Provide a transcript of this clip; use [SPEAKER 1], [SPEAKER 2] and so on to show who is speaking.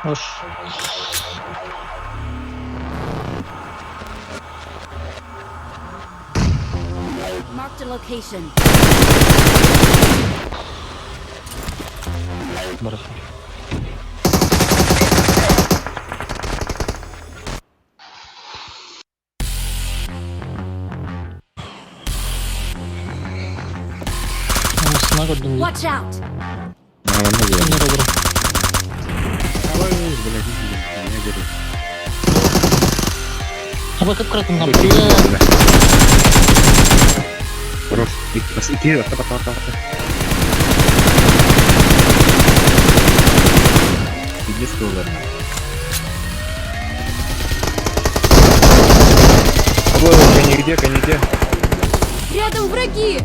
[SPEAKER 1] Ош.
[SPEAKER 2] Marked a location.
[SPEAKER 1] Барар. Сына көрдүм дии.
[SPEAKER 2] Watch out!
[SPEAKER 3] Манна диэн.
[SPEAKER 1] Кинилэр олорор.
[SPEAKER 3] Ой, блядь, меня держит.
[SPEAKER 1] Аба кып-кыра тымнар.
[SPEAKER 3] Хорош. Ики, ата, ата, ата, ата. Иди столар.
[SPEAKER 4] Або, коньяк где, коньяк где?
[SPEAKER 2] Рядом враги!